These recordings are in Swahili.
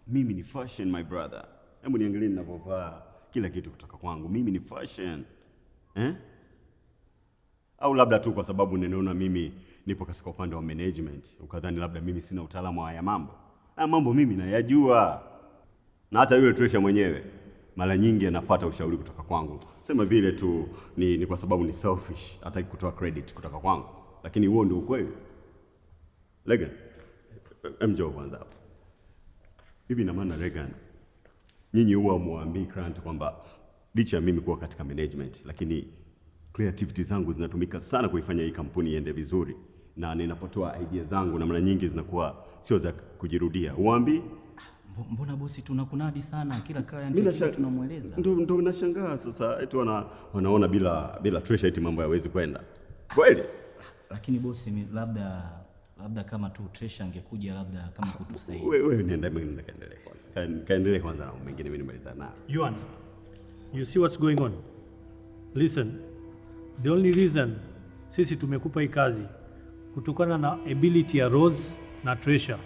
Mimi ni fashion, my brother. Hebu niangalie ninavyovaa, kila kitu kutoka kwangu. Mimi ni fashion. Eh? Au labda tu kwa sababu ninaona mimi nipo katika upande wa management, ukadhani labda mimi sina utaalamu wa haya mambo. Haya mambo mimi nayajua. Na hata yule Tresha mwenyewe mara nyingi anafuata ushauri kutoka kwangu. Sema vile tu ni kwa sababu ni selfish, hataki kutoa credit kutoka kwangu. Lakini huo ndio ukweli. Regan, njoo kwanza hapo. Hivi ina maana Regan, nyinyi huwa muambii client kwamba licha ya mimi kuwa katika management, lakini creativity zangu zinatumika sana kuifanya hii kampuni iende vizuri, na ninapotoa idea zangu na mara nyingi zinakuwa sio za kujirudia. Huambii? Mbona bosi tunakunadi sana kila client Mimi tunamweleza. Ndo nashangaa sasa eti wanaona bila Tresha eti mambo hayawezi kwenda. Kweli? Lakini bosi labda kama tu Tresha angekuja labda kama kutusaidia. Wewe nenda, mimi nenda kaendelee kwanza. Kaendelee kwanza na mengine mimi nimaliza na. Yuan, you see what's going on? Listen, the only reason sisi tumekupa hii kazi kutokana na ability ya Rose na Tresha.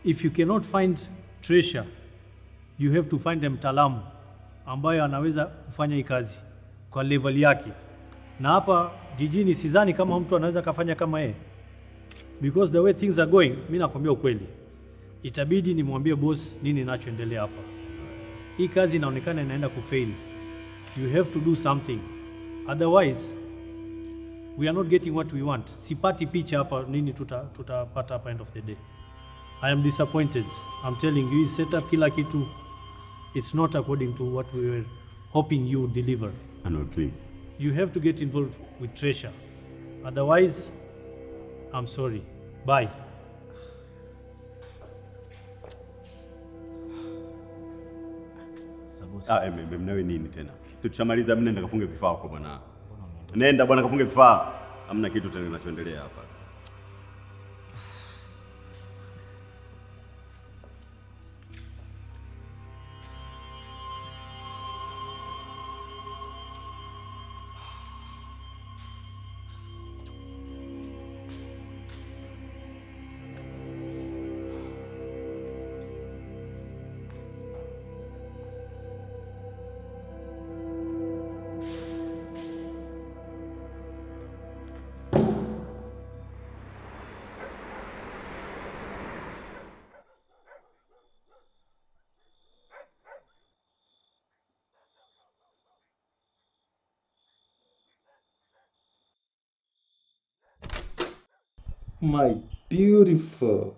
If you cannot find Tresha, you have to find a mtaalamu ambaye anaweza kufanya hii kazi kwa level yake. Na hapa jijini sidhani kama mtu anaweza kafanya kama yeye. Because the way things are going, mimi nakwambia ukweli, itabidi nimwambie boss nini kinachoendelea hapa. Hii kazi inaonekana inaenda kufail. You have to do something. Otherwise, we are not getting what we want. Sipati picha hapa nini tutapata hapa end of the day. I am disappointed. I'm telling you, hii setup kila kitu, it's not according to what we were hoping you would deliver. Arnold, please. You have to get involved with Tresha. Otherwise, I'm sorry. Bye. Mnawe nini tena? Si tushamaliza, mimi nenda kafunge vifaa huko bwana. Nenda bwana kafunge vifaa. Hamna kitu tena kinachoendelea hapa. My beautiful.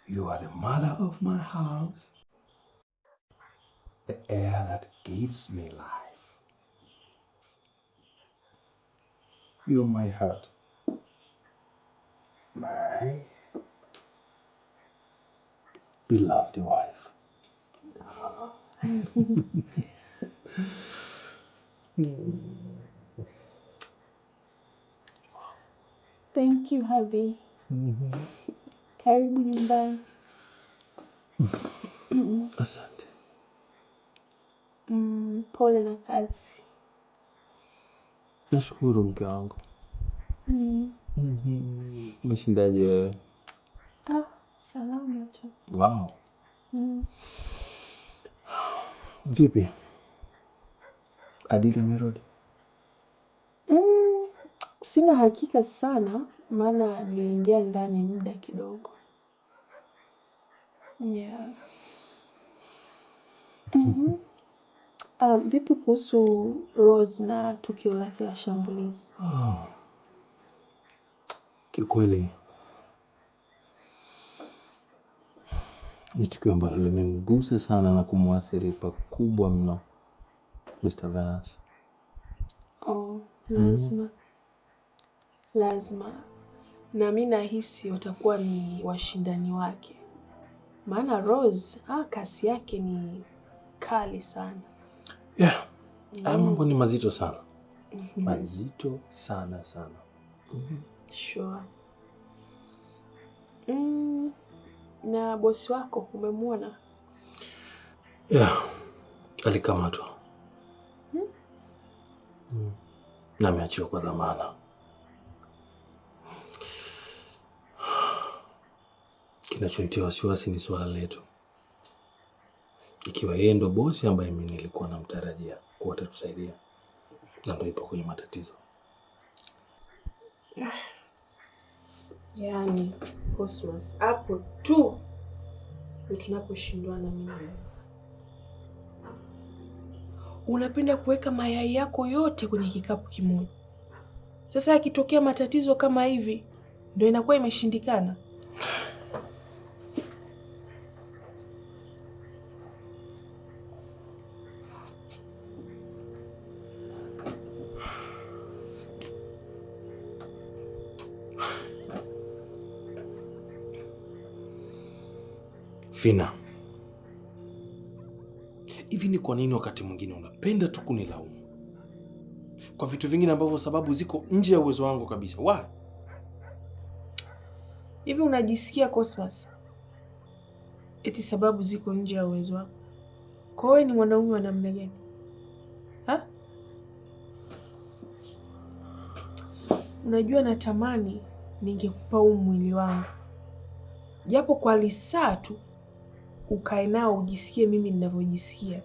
You are the mother of my house, the air that gives me life. You're my heart, my beloved wife. Thank you, hubby. Karibu nyumbani. Asante. Pole na kazi. Nashukuru mke wangu. Umeshindaje wewe? Salama tu. Wow. Vipi? Adili amerudi? Sina hakika sana, maana niliingia ndani muda kidogo. Yeah. Vipi kuhusu Rose na tukio lake la shambulizi? Oh. Kiukweli ni tukio ambalo limemgusa sana na kumwathiri pakubwa mno Mr. Venus. Oh, lazima. Lazima. Na mimi nahisi watakuwa ni washindani wake. Maana Rose, kasi yake ni kali sana. Yeah. Haya mambo ni mazito sana. Mazito sana sana. Sure. Na bosi wako umemwona? Yeah. Alikamatwa. Na ameachiwa kwa dhamana. Kinachonitia wasiwasi ni swala letu, ikiwa yeye ndo bosi ambaye mimi nilikuwa namtarajia kuwa atatusaidia, na ndo ipo kwenye matatizo. Yaani Cosmas, hapo tu ndio tunaposhindwana mimi na wewe. Unapenda kuweka mayai yako yote kwenye kikapu kimoja. Sasa yakitokea matatizo kama hivi ndio inakuwa imeshindikana. Fina, hivi ni kwa nini wakati mwingine unapenda tu kunilaumu kwa vitu vingine ambavyo sababu ziko nje ya uwezo wangu kabisa? Why? Hivi unajisikia Cosmas? Eti sababu ziko nje ya uwezo wako. Kwa wewe ni mwanaume wa namna gani? Ha? Unajua natamani ningekupa huu mwili wangu, japo kwa lisaa tu ukae nao ujisikie mimi ninavyojisikia,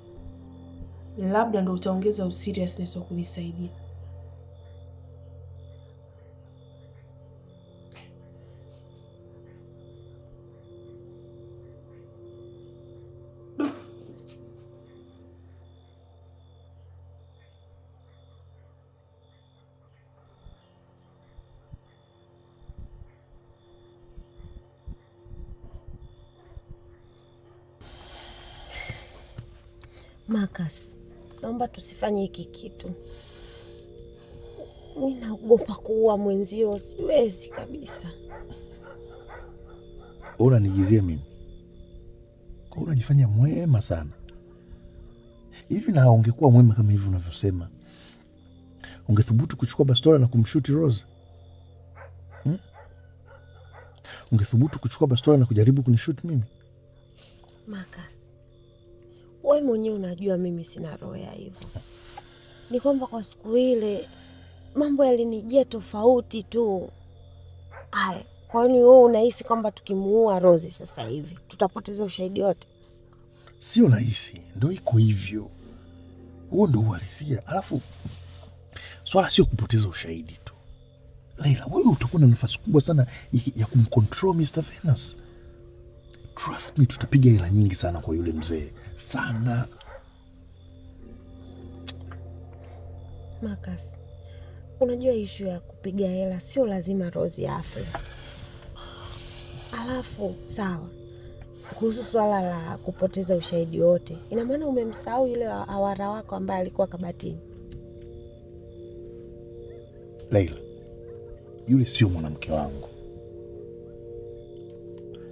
labda ndo utaongeza useriousness wa kunisaidia. Marcus, naomba tusifanye hiki kitu. Mi naogopa kuua mwenzio, siwezi kabisa. Wewe unanigizia mimi, kwa hiyo unajifanya mwema sana hivi. Na ungekuwa mwema kama hivi unavyosema, ungethubutu kuchukua bastola na kumshuti Rose? Hmm? Ungethubutu kuchukua bastola na kujaribu kunishuti mimi? Marcus, wewe mwenyewe unajua mimi sina roho ya hivyo. Ni kwamba kwa siku ile mambo yalinijia tofauti tu. Haya, kwani wewe unahisi kwamba tukimuua Rose sasa hivi tutapoteza ushahidi wote? Sio nahisi, ndo iko hivyo. Huo ndo uhalisia. Alafu swala sio kupoteza ushahidi tu, Leila, wewe utakuwa na nafasi kubwa sana ya kumcontrol Mr. Venus. Trust me, tutapiga hela nyingi sana kwa yule mzee sana. Marcus, unajua ishu ya kupiga hela sio lazima Rose afe. Alafu sawa, kuhusu swala la kupoteza ushahidi wote, ina maana umemsahau yule awara wako ambaye alikuwa kabatini? Leila, yule sio mwanamke wangu,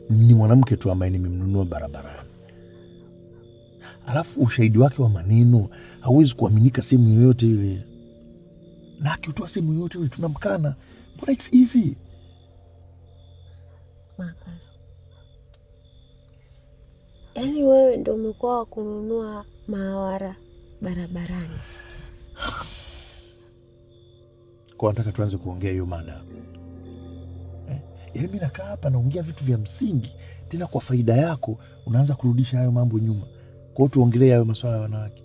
ni mwanamke tu ambaye nimemnunua barabarani. Alafu ushahidi wake wa maneno hauwezi kuaminika sehemu yoyote ile, na akiutoa sehemu yoyote ile tunamkana. Mbona it's easy. Marcus, yaani wewe ndo umekuwa wa kununua maawara barabarani? Kwa nataka tuanze kuongea hiyo mada eh? Yaani mi nakaa hapa naongea vitu vya msingi, tena kwa faida yako unaanza kurudisha hayo mambo nyuma. Kwa hiyo tuongelee hayo masuala ya wanawake.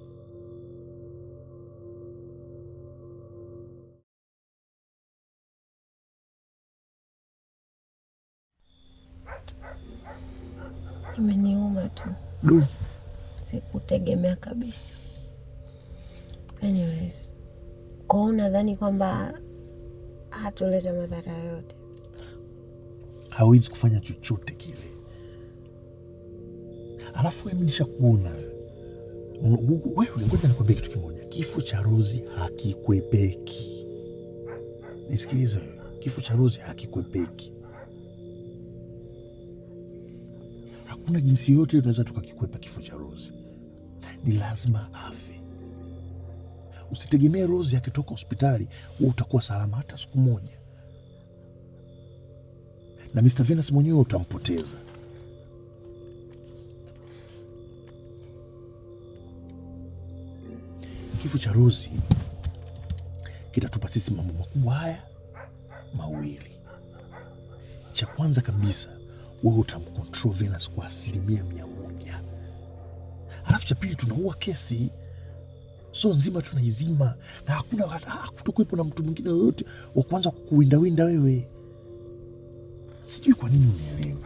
Imeniuma tu. Du. Sikutegemea kabisa. Anyways, kwa hiyo nadhani kwamba hatuleta madhara yoyote. Hawezi kufanya chochote kile. Alafu mimi nishakuona wewe, ngoja nikwambie kitu kimoja. Kifo cha Rozi hakikwepeki. Nisikilize wewe, kifo cha Rozi hakikwepeki. Hakuna jinsi yoyote tunaweza tukakikwepa kifo cha Rozi, ni lazima afe. Usitegemee Rozi akitoka hospitali wewe utakuwa salama hata siku moja, na Mr. Venus mwenyewe utampoteza. Kifo cha Rozi kitatupa sisi mambo makubwa haya mawili. Cha kwanza kabisa, Wewe utamcontrol Venus kwa 100%. Alafu cha pili, tunaua kesi so nzima tunaizima, na hakuna hakutokuwepo na mtu mwingine yoyote wa kuanza kukuwindawinda wewe. Sijui kwa nini unielewi.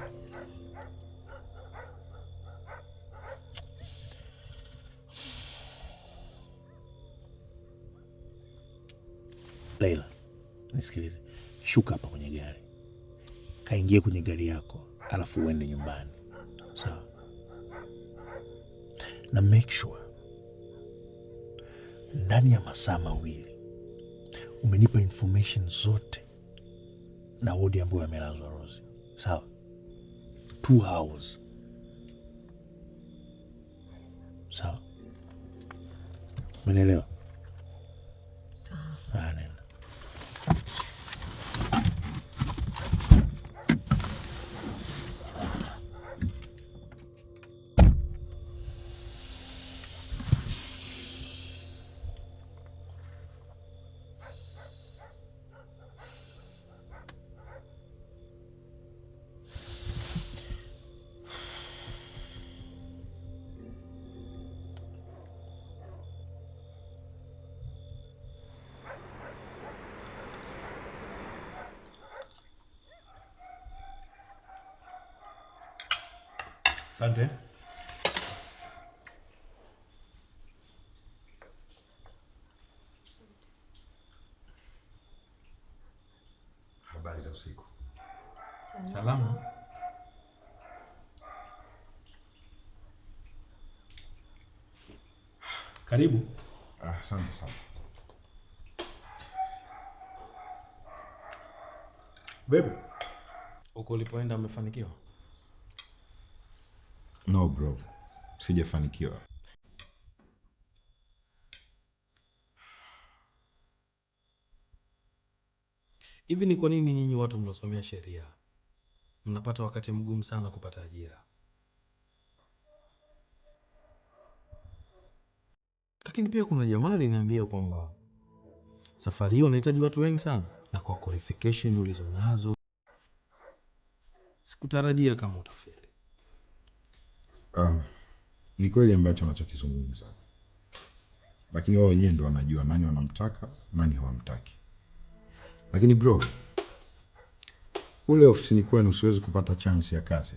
Leila, nisikilize. Shuka hapa kwenye gari, kaingie kwenye gari yako, alafu uende nyumbani, sawa? Na make sure ndani ya masaa 2 umenipa information zote na wodi ambayo amelazwa Rose, sawa? 2 hours, sawa? Umenielewa? Sawa. Nenda. Asante. Habari za usiku. Salama. Karibu. Asante sana. Bebe, uko ulipoenda umefanikiwa? No bro, sijafanikiwa. Hivi ni kwa nini nyinyi watu mliosomea sheria mnapata wakati mgumu sana kupata ajira? Lakini pia kuna jamaa aliniambia kwamba safari hiyo wanahitaji watu wengi sana, na kwa qualification ulizonazo sikutarajia kama utafeli. Ni kweli ambacho anachokizungumza, lakini wao wenyewe ndio wanajua nani wanamtaka nani hawamtaki. Lakini bro, ule ofisini kwenu usiwezi kupata chance ya kazi.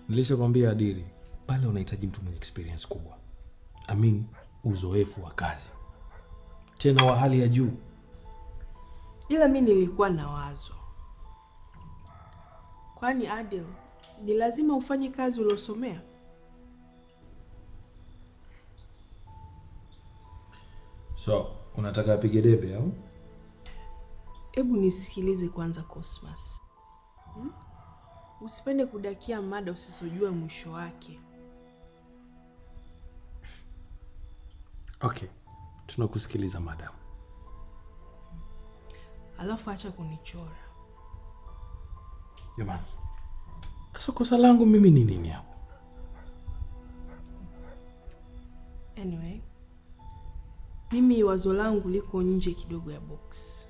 Nilishakwambia Adili, pale unahitaji mtu mwenye experience kubwa. I mean, uzoefu wa kazi, tena wa hali ya juu. Ila mi nilikuwa na wazo. Kwani Adil, ni lazima ufanye kazi uliosomea? So, unataka apige debe au? Hebu nisikilize kwanza Cosmas. Usipende kudakia mada usizojua mwisho wake. Okay, tunakusikiliza madam. Alafu acha kunichora. Jamani, sasa kosa langu mimi ni nini hapo? Anyway, mimi wazo langu liko nje kidogo ya box.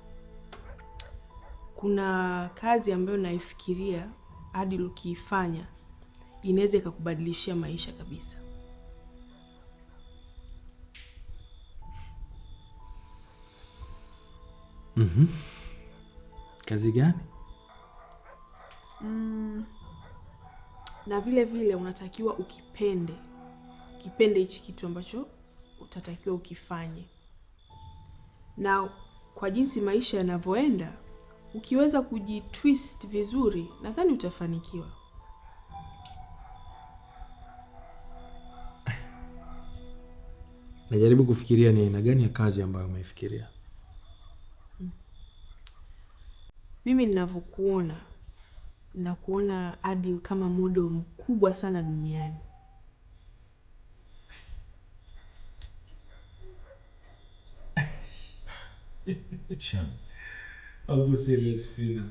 Kuna kazi ambayo naifikiria hadi ukiifanya inaweza ikakubadilishia maisha kabisa. Kazi gani? Na vile vile unatakiwa ukipende. Ukipende hichi kitu ambacho utatakiwa ukifanye. Na kwa jinsi maisha yanavyoenda, ukiweza kujitwist vizuri, nadhani utafanikiwa. Najaribu kufikiria ni aina gani ya kazi ambayo umeifikiria. Mimi ninavyokuona, nakuona Adil kama model mkubwa sana duniani. Shem. I'm serious, Fina.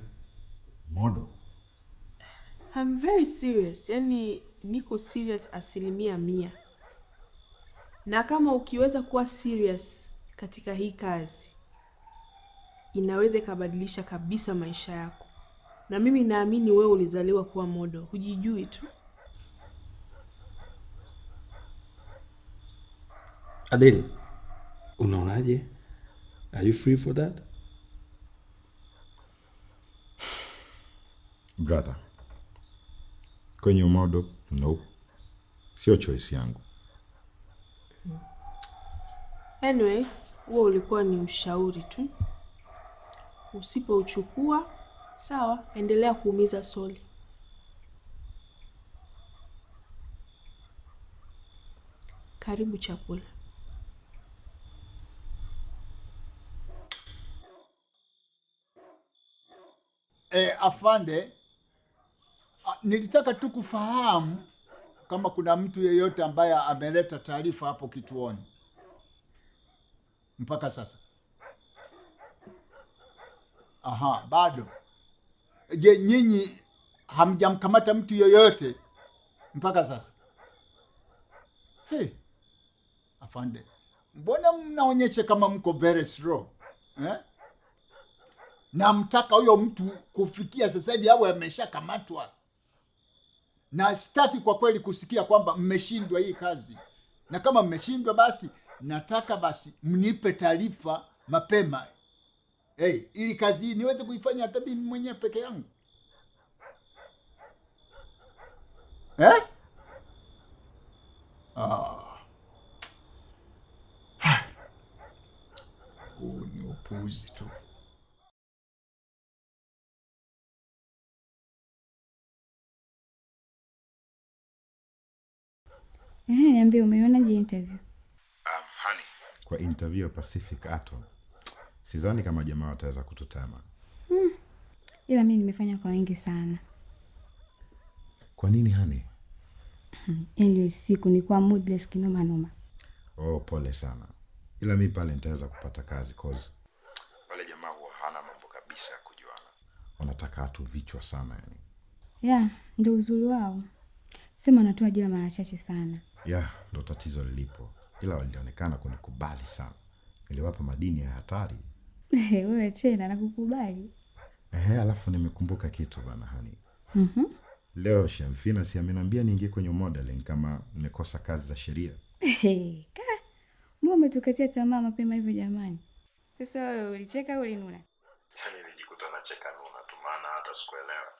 Model? I'm very serious. Yani niko serious 100%. Na kama ukiweza kuwa serious katika hii kazi, inaweza ikabadilisha kabisa maisha yako. Na mimi naamini wewe ulizaliwa kuwa model, hujijui tu. Adele, unaonaje? Are you free for that? Brother, kwenye umodo, no, sio choice yangu. Anyway, huo ulikuwa ni ushauri tu. Usipouchukua, sawa, endelea kuumiza soli. Karibu chakula. Afande, nilitaka tu kufahamu kama kuna mtu yeyote ambaye ameleta taarifa hapo kituoni mpaka sasa. Aha, bado. Je, nyinyi hamjamkamata mtu yeyote mpaka sasa? Hey, afande, mbona mnaonyesha kama mko very slow eh? Namtaka huyo mtu kufikia sasa hivi awe ameshakamatwa, na sitaki kwa kweli kusikia kwamba mmeshindwa hii kazi, na kama mmeshindwa basi nataka basi mnipe taarifa mapema, hey, ili kazi hii niweze kuifanya hata mimi mwenyewe peke yangu eh? Ah. Huu ni upuuzi tu. Ehe, niambie umeionaje interview? Honey, kwa interview ya Pacific Atom sidhani kama jamaa wataweza kututama. Ila mimi nimefanya kwa wengi sana. Kwa nini honey? Yaani siku nilikuwa moodless kinoma noma. Oh, pole sana. Ila mi pale nitaweza kupata kazi cause pale jamaa huwa hana mambo kabisa ya kujuana. Wanataka watu vichwa sana yani. Yeah, ndio uzuri wao. Sema wanatoa ajira mara chache sana. Yeah, ndo tatizo lilipo. Ila walionekana kunikubali sana. Niliwapa madini ya hatari. Wewe tena nakukubali. Ehe, alafu nimekumbuka kitu bana hani. Leo Shamfina si ameniambia niingie kwenye modeling kama nimekosa kazi za sheria. Ka. Mbona umetukatia tamaa mapema hivyo jamani? Sasa wewe ulicheka au ulinuna? Yaani nilijikuta nacheka nuna tu maana hata sikuelewa.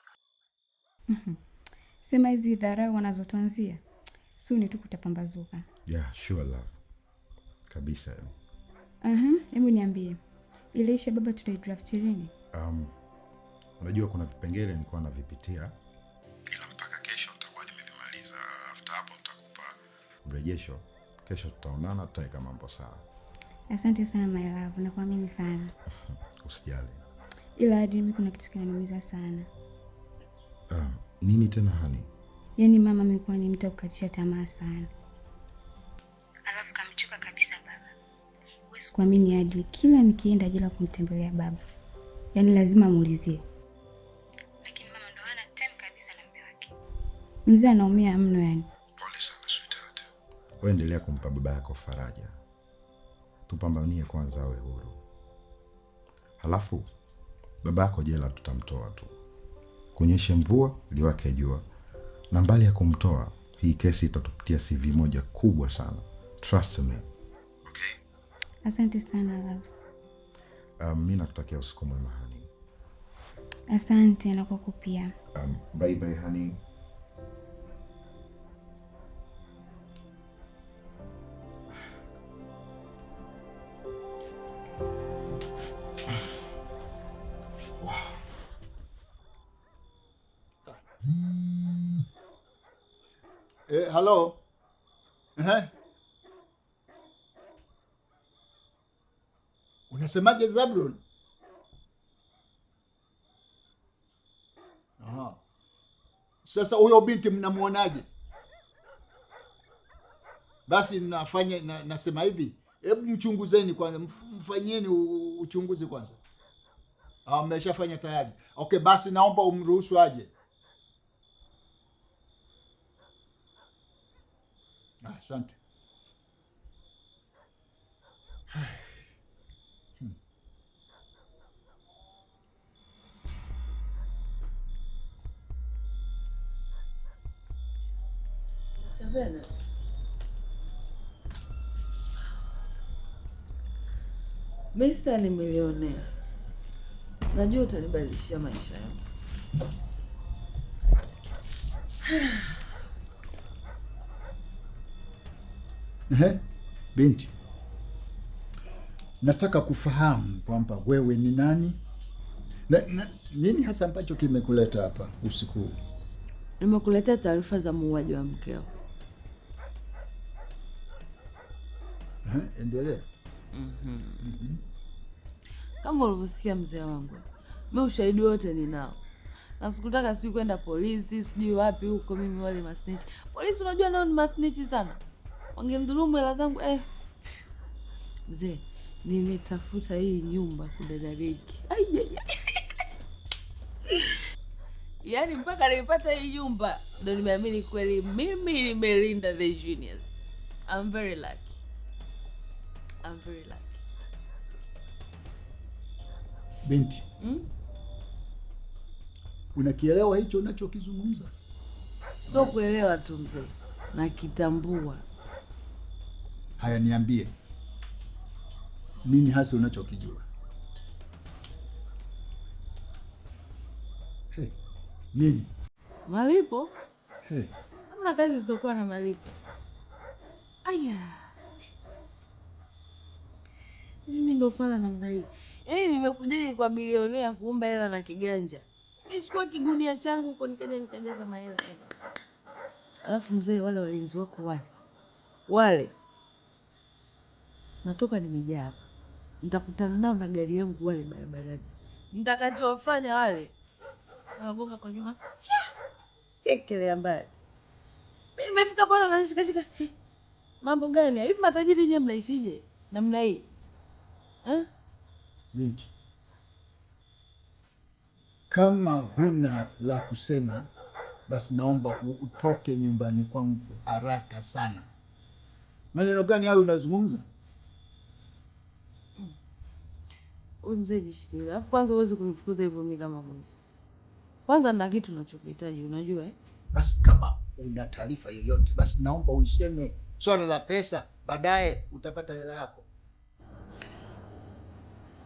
Sema hizi dharau wanazotuanzia soon tu kutapambazuka. Yeah, sure love. Kabisa. Hebu niambie. Ile isha baba tutaidraft lini? Unajua kuna vipengele nilikuwa navipitia. Ila mpaka kesho nitakuwa nimevimaliza. After hapo nitakupa mrejesho. Kesho tutaonana, tutaweka mambo sawa. Asante sana my love, nakuamini sana. Usijali. Ila hadi mimi kuna kitu kinaniumiza sana. Nini tena hani? Yaani mama amekuwa ni mtu wa kukatisha tamaa sana. Alafu kamchoka kabisa baba. Huwezi kuamini hadi kila nikienda jela kumtembelea baba, yaani lazima muulizie. Lakini mama ndo hana time kabisa na mume wake. Mzee anaumia mno yani. Pole sana sweetheart. Wewe endelea kumpa baba yako faraja. Tupambanie kwanza awe huru. Halafu baba yako jela tutamtoa tu. Kunyeshe mvua liwake jua. Na mbali ya kumtoa, hii kesi itatupatia CV moja kubwa sana. Trust me. Okay. Asante sana love. Mimi nakutakia usiku mwema honey. Asante na kwako pia. Bye bye honey. Hello. Unasemaje Zablon? Aha. Sasa huyo binti mnamuonaje? Basi nafanya nasema hivi, hebu mchunguzeni kwanza, mfanyeni uchunguzi kwanza. Ah, mmeshafanya tayari. Okay, basi naomba umruhusu aje. Asante. Venus. Mr. ni milionea. Najua utanibadilishia maisha yangu. Ehe, binti, nataka kufahamu kwamba wewe ni nani na nini hasa ambacho kimekuleta hapa usiku huu? Nimekuletea taarifa za muuaji wa mkeo. Ehe, endelea. Kama ulivyosikia mzee wangu, mimi ushahidi wote ninao. Na sikutaka sijui kwenda polisi, sijui wapi huko mimi wale masnitch. Polisi unajua nao ni masnitch sana. Wangemdhulumu hela zangu eh. Mzee, nimetafuta hii nyumba kudadariki. Ai. Yaani mpaka nilipata hii nyumba ndo nimeamini kweli mimi nimelinda the genius. I'm very lucky. I'm very lucky. Binti, unakielewa hicho unachokizungumza? Sio kuelewa tu mzee, nakitambua. Haya, niambie, nini hasa unachokijua? Hey, nini? Malipo? Hey. Hamna kazi zisizokuwa na malipo. Aya, mimi ndo fala namna hii. Yaani nimekuja kwa bilionea kuomba hela na kiganja. Nichukua kigunia changu huko nikaja nikajaza mahela. Alafu mzee, wale walinzi wako wale natoka nimejaa hapa. Nitakutana nao na gari yangu wale barabarani. Nitakachowafanya wale nawagonga kwa nyuma. Chekelea mbali. Mimi nimefika pale na shika. Mambo gani? Hivi matajiri nyewe mnaishije namna hii? Eh? Binti, kama huna la kusema basi naomba utoke nyumbani kwangu haraka sana. Maneno gani hayo unazungumza? Huyu mzee jishikilie. Alafu kwanza huwezi kunifukuza hivyo mimi kama mwizi. Kwanza nina kitu ninachokihitaji, unajua eh? Basi kama una taarifa yoyote basi naomba useme. Swala la pesa baadaye utapata hela yako.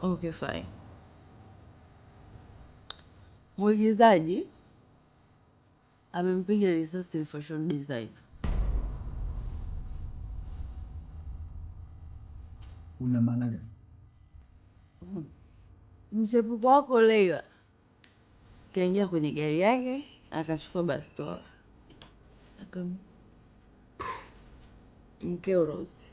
Okay, fine. Mwigizaji amempiga risasi fashion designer. Una maana gani? Mchepuko wako Leila kaingia kwenye gari yake akachukua bastola. Mkeo Rose.